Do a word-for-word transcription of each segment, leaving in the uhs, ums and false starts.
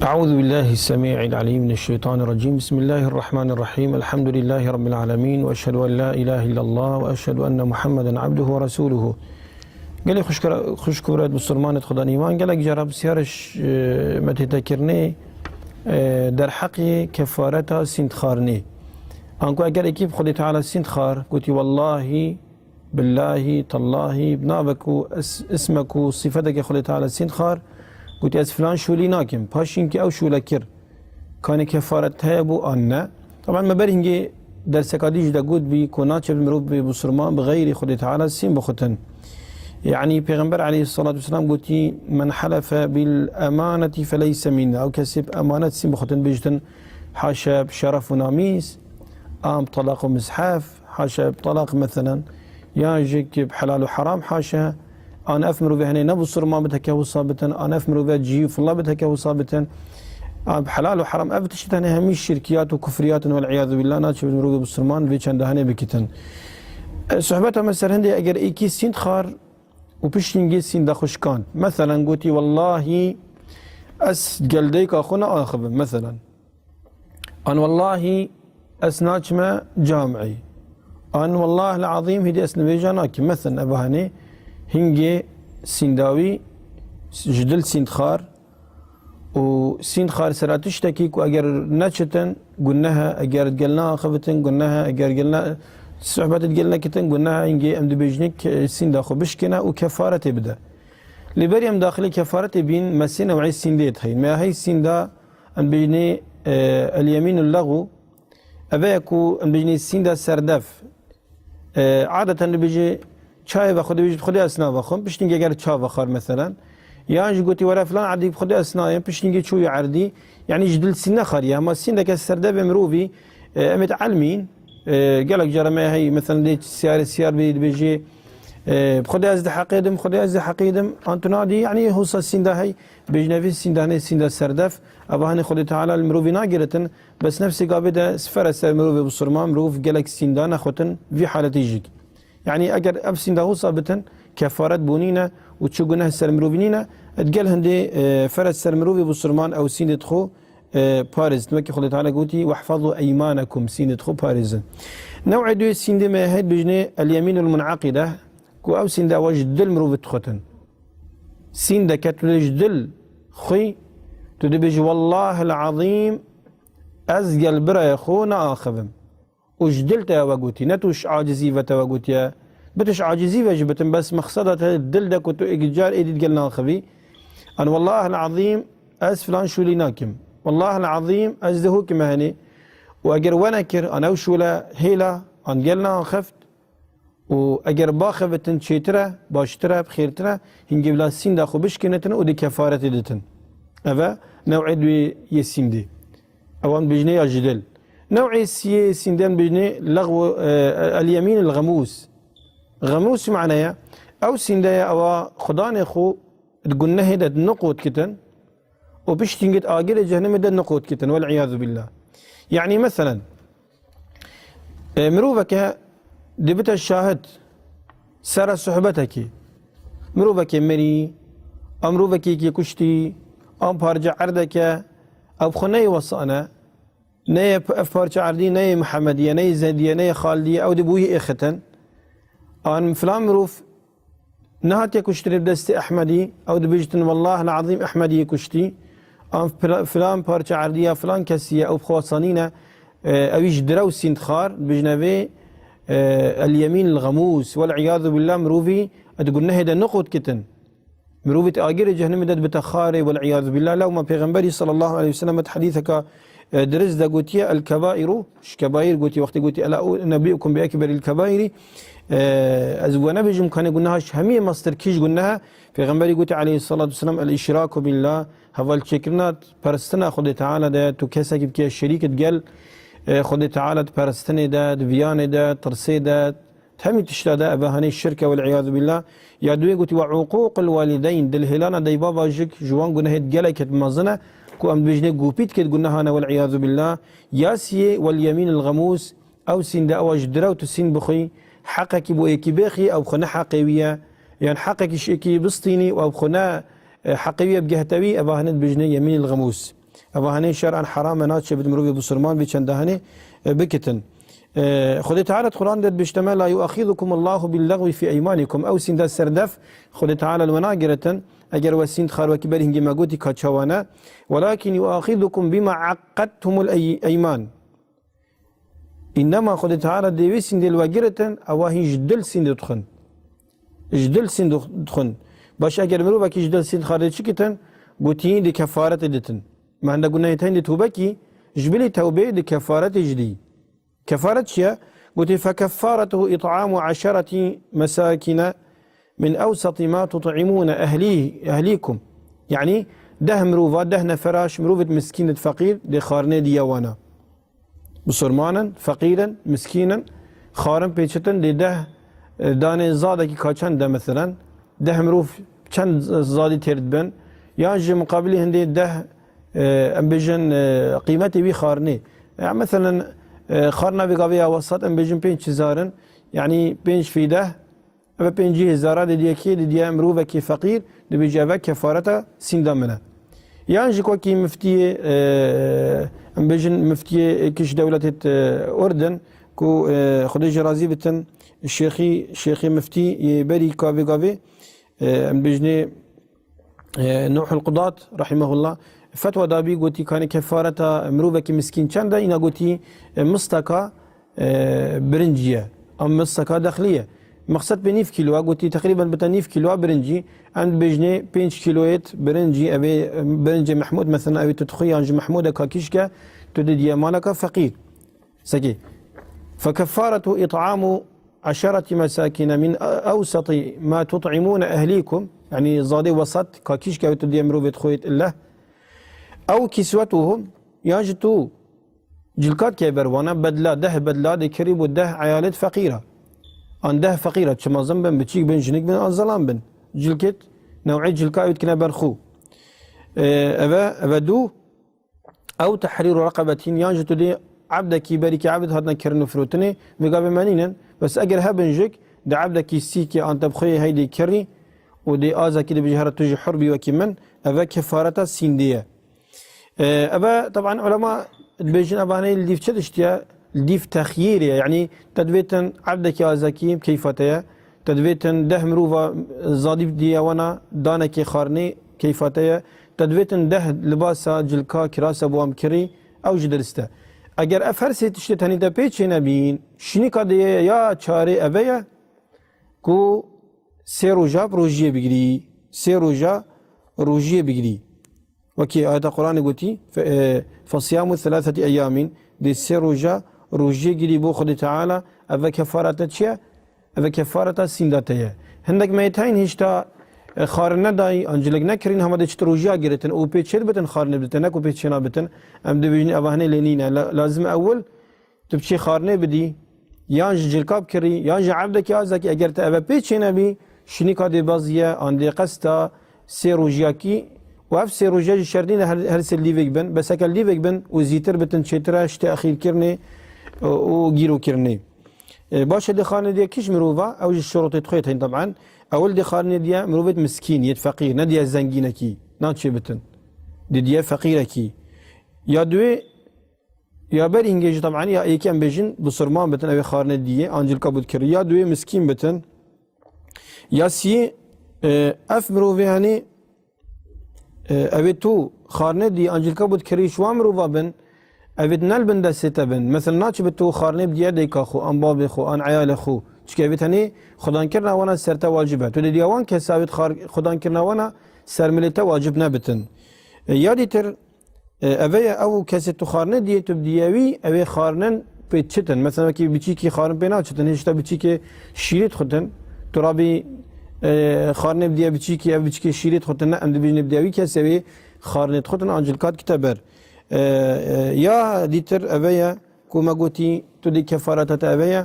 أعوذ بالله السميع العليم من الشيطان الرجيم. بسم الله الرحمن الرحيم. الحمد لله رب العالمين، وأشهد أن لا إله إلا الله، وأشهد أن محمدا عبده ورسوله. Gelek xuşk-, xuşk û birêz musulmanê Xudan îman, gelek cara pisyar ji, e, me têtekirinê, e, derheqê kefareta sîndxarinê. Anku eger ekî bi Xwedê Teala sîndxar, gotî, "Wellahî, billahî, tallahî, bi navek û is-, ismek û sîfeteke Xwedê Teala sîndxar, gotî, ez filan şûlî nakim." Paşînkî ew şûle kir. Kanê kefaret heye bû an ne? Taban me ber hingê derseka dî jî de got bî ku naçe bi mirov bê bisurman bi xeyrî Xwedê Teala sîn bixutin. Yanî Pêxember aleyhissalatu vesselam gotî, "Men helefe bil emaneti feleyse minna." Ew kesê bi emanet sîn bixutin bêjtin, "Haşa bi şeref û namîs, an bi talaq û mizhef, haşa bi talaq meselen, yan jî ki bi helal û heram haşa, an ev mirovê henê ne bisurman bi teke wisa bitin, an ev mirove cihî û filla bi teke wisa bitin." An bi helal û heram ev tişt hene hemî şirkiyat û kufriyat in, wel iyazu billah, naçe bi mirovê bisurman vê çenda henê bikitin. E, sohbeta me ser hindê eger êkî sînd xar û piştîngê sînda xwe şikand. Meselen gotî, "Wellahî ez geldeyka xwe naaxivim." Meselen. An wellahî ez naçime camî. An wellahil azîm hîdî ez nivêja nakim. Mesen ev hanê hingê sînda wî ji dil sînd xar û sînd xar sera tiştekî ku eger neçitin guneh e, eger gel naaxivitin guneh e, eger gel ne-, sohbet gel nekitin guneh e, hingê em dibêjin ke sînda xwe bişkine û kefaretê bide. Lê berî em daxilê kefaretê bîn, me sê new'ê sîndê diheyîn. Me ya hey sînda em bêjinê, e, el-yemînul lexû, eve ye ku em bêjinê sînda serdef. E, adeten dibêje çayê vexwe, dibêje, "Bi Xwedê ez navexwim." Piştîngê gere ça vexwar meselen. Yan jî gotî, "Were filan erdî bi Xwedê ez nayêm." Piştîngê çûyî erdî. Yanî ji dil sîn nexariye. Hema sîndeke serdevê mirovî, e, em ê elmîn. E, gelek cara me hey, meselen dê siyarê siyar bê dibêje, e, "Bi Xwedê ez diheqêdim, Xwedê ez diheqêdim." An tu nadî, yanî husa sînda hey, bêjine vê sînda ne sînda serdef. Eva hanê Xwedê Teala li mirovî nagiritin. Bes nefsê gavê de sifere ser mirovê bisurman, mirov gelek sînda nexwetin vî haletê jîk. Yanî eger ev sînda husa bitin, kefaret bo nîne û çi guneh ser mirovî nîne, digel hindê, e, fere ser mirovê bisurman ew sîndê dixwe, e, parêzin. Wekî Xwedê Teala gotî, "Wehfazû eymanekum", sîndê dixwe parêzin. New'ê duyê sîndê me heyt bijnê el-yemînul munaqide, ku ew sînde ew ji dil mirovî dixwetin. Sîndeke tu dê ji dil xwî, tu dibêjî, "Wellahil azîm, ez gel birayê xwe naaxivim." Û ji dil te ew gotî, ne tu ji acizî ve te ew gotiye. Bi tu ji acizî ve jî bitin, bes mexseda te dil de ku tu êk car êdî digel naxivî. An wellahil azîm, ez filan şûlî nakim. Wellahil azîm, ez dê hokime henê. Û eger we nekir, an ew şûle hêla, an gel naxift. Û eger baxevitin çêtir e, baştir e, bi xêrtir e, hingê bila sînda xwe bişkênitin û dê kefaretê ditin. Ev e new'ê duyê yê sîndê. Ewan bijnê ya ji dil. New'ê siyê sînden bijnê lexwu, e, el-yemîn el-xemûs. Xemûs mane ye, ew sînde ye ewa xudanê xwe di gunehê de niqot kitin û piştîngê di agirê cehennemê de niqot kitin. Wel iyazu billah. Yanî meselen, e, miroveke dibite şahid sera sohbetekî. Mirovekê mirî, a mirovekê yekê kuştî, an parça erdeke, ew xwe neyê wesane, neyê p-, ev parça erdî, neyê Mihemedî ye, neyê Zedî ye, neyê Xalidî ye, ew dê bi wî êxitin. An filan mirov nehatiye kuştinê bi destê Ehmedî, ew dibêjtin, "Wellahil azîm Ehmedî yê kuştî." An fila-, filan parça erdî ya filan kesî ye, ew bi xwe wesanîne, e, ewî ji direw sînd xar, dibêjine vê, e, el-yemîn el-xemûs, wel iyazu billah, mirovî di gunehê de niqot kitin. Mirovî di agirê cehennemê de dibite xarê, wel iyazu billah. Lewma Pêxemberî sallallahu aleyhi ve sellem di hedîseka, e, dirist de gotiye, "El-kebairu", ji kebaîr gotiye, wextê gotiye, "Ela unebbiukum bi ekberil kebairi", e, ez we nebêjim kanê guneha ji hemiyê mestir kîj guneha? Pêxemberî gotiye aleyhissalatu vesselam, "El-işraku billah", hevalçêkirina peristina Xwedê Teala de, tu kesekî bike şerîk digel, e, Xwedê Teala di peristinê de, di viyanê de, tirsê de, Hemî tişta de eve hanê şirk e, wel iyazu billah. Ya duyê gotî, "Ve uqûqul walideyn", dilhêlana dayî baba jik ji wan gunehê gelek mezin e, ku em dibêjinê gopî dike di gunehan e, wel iyazu billah. Ya siyê, "Wel yemînil xemûs", ew sînde ewa ji direw tu sîn bixwî, heqekî bo êkî bêxî, ew xwe ne heqê wî ye, yan heqekî ji êkî bistînî û ew xwe ne, e, heqê wî ye bigehte wî, eva hanê dibêjinê yemînil xemûs. Eva henê şer'an heram e, naçe bid mirovê bisurman bê çenda henê, e, bikitin. E, Xwedê Teala di Quran de dibêjte me, "La yuaxizukum Allahu bil lagwi fi eymanikum." Ew sînda serdef Xwedê Teala li we nagiritin. Eger we sînd xar wekî berî hingê me gotî ka çawa ne. "Welakin yuaxizukum bima aqqadtumul ey-, eyman." Înnema Xwedê Teala dê wê sîndê li we giritin, ewa hîn ji dil sîndê dixwin. Ji dil sînd dixwin. Baş, eger mirovekî ji dil sînd xar dê çi kitin, gotî dê kefaretê ditin. Me hinde gunehê teyn dê tewbe kî, ji bilî tewbê dê kefaretê jî dî. Kefaret çi ye? Gotî, "Fekeffaretuhu it'amu eşereti mesakine min ewsati ma tut'imune ehlî-, ehlîkum." Yanî deh mirova, deh nefera ji mirovêt miskînit feqîr dê xarnê diye wana. Bisurman in, feqîr in, miskîn in, xarin pê çitin dê deh, e, danê zadekî ka çend de, meselen, deh mirov çend zadî têr dibin, yan ji miqabilî hindê deh, e, em bêjin, e, qîmetê wî xarinê. Ya, meselen, e, xarina vê gavê ya wesat, em bêjin pênc hezar in, yanî pênc fî deh, Eve pêncî hezara dê diye kê? Dê diye mirovekî feqîr, dibêje, "Eve kefareta sînda min e." Yan ji kokî miftiyê, e, em bêjin miftiyê kiş dewletê, e, Urdun, ku, e, Xwedê jê razî bitin, şêxî, şêxê miftî yê berî ka vê gavê, e, em bêjinê, e, Nuhul Qudat, rahimehullah, fetwa dabî, gotî, "Kanê kefareta mirovekî miskîn çend e?" Îna gotî, e, "Misteka, e, birincî ye. Am misteka dexlî ye." Mexsed pê nîv kîlo e, gotî, "Teqrîben bite nîv kîlo a birincî." Em dibêjinê pênc kîloyêt birincî, ev ê, e, birincê Mehmûd, mesela, ew ê tu dixwî, yan ji Mehmûdeka kîşke, tu didiye maleka feqîr. Sekê. "Fekeffaretu it'amu eşereti mesakine min ewsati ma tut'imune ehlîkum." Yanî zadê wesat ka kîşke ew tu diye mirovêt xwêt illeh. "Ew kiswetuhum", yan ji tu cilkat ke ber wana bedla, deh bedla dê kirî bo deh eyalêt feqîra. An deh feqîra, çi mezin bin, biçîk bin, jinik bin, an zelam bin. Cilkêt, new'ê cilka ew dikine ber xwe. E, eve, eve du, Ew tehrîru reqebetin, yan ji tu dê ebdekî, berîkî ebd hatine kirin û firotinê, vê gavê me nînin. Bes eger hebin jik, di ebdekî sîkê an tebxuyê heydê kirî û dê azakî dibêje, "Here tu jî hur bî wekî min", eve kefareta sîndê ye. E, eve, teban, ulema dibêjin, eva henê li dîv çi tiştî ye? Li dîv texyîrê ye. Yanî te divêtin ebdekî azakî keyfa te ye. Te divêtin deh mirova zadî diye wana danekê xarnê keyfa te ye. Te divêtin deh libasa cilka kirasa bo em kirî, ew jî dirist e. Eger ev her sê tiştê tenê te pê çê nebîn, şînika dê ya çarê eve ye ku sê roja rojiyê bigirî, sê roja rojiyê bigirî. Wekî ayeta Quranê gotî, fe-, e, "Fesiyamu thelatheti eyyamin", dê sê roja rojiyê girî bo Xwedê Teala, eve kefareta çi ye? Eve kefareta sînda te ye. Hindek me yê teyn hişta, e, xarin nedayî, an cilek nekirîn, hema dê çit rojiya giritin û pê çê dibitin xarinê bitin, ne ku pê çê nabitin. Em dibêjin eva hinê lê nîne. La-, lazim ewil tu biçî xarnê bidî, yan ji cilka bikirî, yan ji evdekî azakî, eger te eve pê çênebî, şinika dê baziye, an dê qesta sê rojiyakî, û ev sê rojiya jî şert nîne her, her sê lîvek bin, bes heke lîvek bin û zîtir bitin çêtir e, ji texîrkirinê û, û gîrokirinê. E, baş e, dê xarnê diye kî ji mirova, ew ji şurutê xwe tên teb'en. Ewil dê xarnê diye mirovêt miskîn, yêt feqîr, ne diye zengînekî, nan çê bitin. Dê diye feqîrekî. Ya duê, Ya berî hingê jî, teban, ya êkî em bêjin bisurman bitin, ew ê xarnê diyê, an cilka bût kirî. Ya duê miskîn bitin. Ya siyê, e, ev mirovê, henî, e, ew ê tu xarnê diyê, an cilka bût kirî, ji wan mirova bin, ew ê nel bin destê te bin. Mesela, naçe bi tu xarnê bidiyê dayika xwe, an babê xwe, an eyalê xwe. Çike ew ê tenê xudankirina wana ser te wacib e. Tu dê diya wan kesa ew ê xar-, xudankirina wana ser milê te wacib nebitin. E, ya dîtir, E, eve ye, ew kesê tu xarnê diyê, tu bidiyê wî, ew ê xarnin pê çitin. Mesela, wekî biçîkî xarin pê naçitin, hêşta biçîkê şîrê dixutin. Tu rabî, e, xarnê bidiyê biçîkî, ev biçîkê şîrê dixutin, ne, em dibêjin bidiyê wî kesê wê xarnê dixutin, an cilka dikite ber. E, e, ya dîtir eve ye, ku me gotî, tu dê kefareta te eve ye.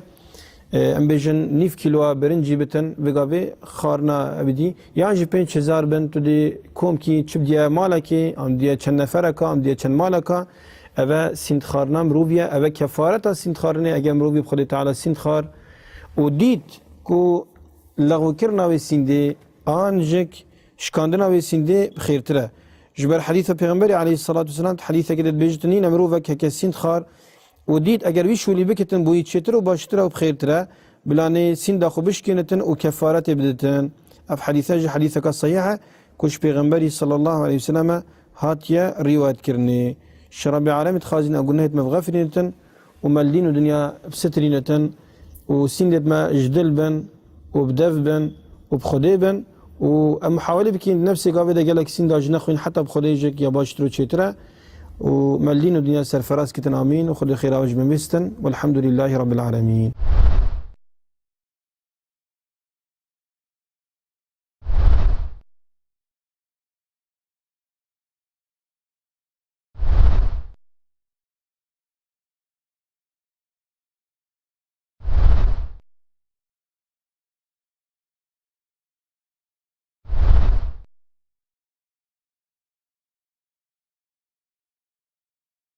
E, em bêjin nîv kîloa birincî bitin, vê gavê xarna bidî. Yan jî pênc hezar bin, tu dê komkî çi bidiyê malekê, an bidiyê çend nefereka, an bidiyê çend maleka. Eve sînd xarna mirovî ye, eve kefareta sînd xarinê, eger mirovî bi Xwedê Teala sînd xar û dît ku lexwikirina wê sîndê an jik şikandina wê sîndê bi xêrtir e. Ji ber hedîsa Pêxemberî aleyhissalatu vesselam, hedîsekê de dibêjit, nîne mirovek heke sînd xar û dît, eger wî şûlî bikitin, bo wî çêtir û baştir e û bi xêrtir e, bila nê sînda xwe bişkênitin û kefaretê biditin. Ev hedîse jî hedîseka sehîh e, ku ji Pêxemberî sallallahu aleyhi ve selleme hatiye rîwayet kirinê. Ji Rabbê Alemî dixwazîn ew gunehêt me bixefirînitin û me li dîn û dinya bisitirînitin û sîndêt me ji dil bin û bi dev bin û bi Xwedê bin û em muhawelê bikin di nefsê gavê de gelek sînda ji nexwîn heta bi Xwedê jik ya baştir û çêtir e û me li dîn û dinya serferaz kitin, amîn, û Xwedê xêra we ji me bîstin. Welhamdulîllahî Rabbil Alemîn.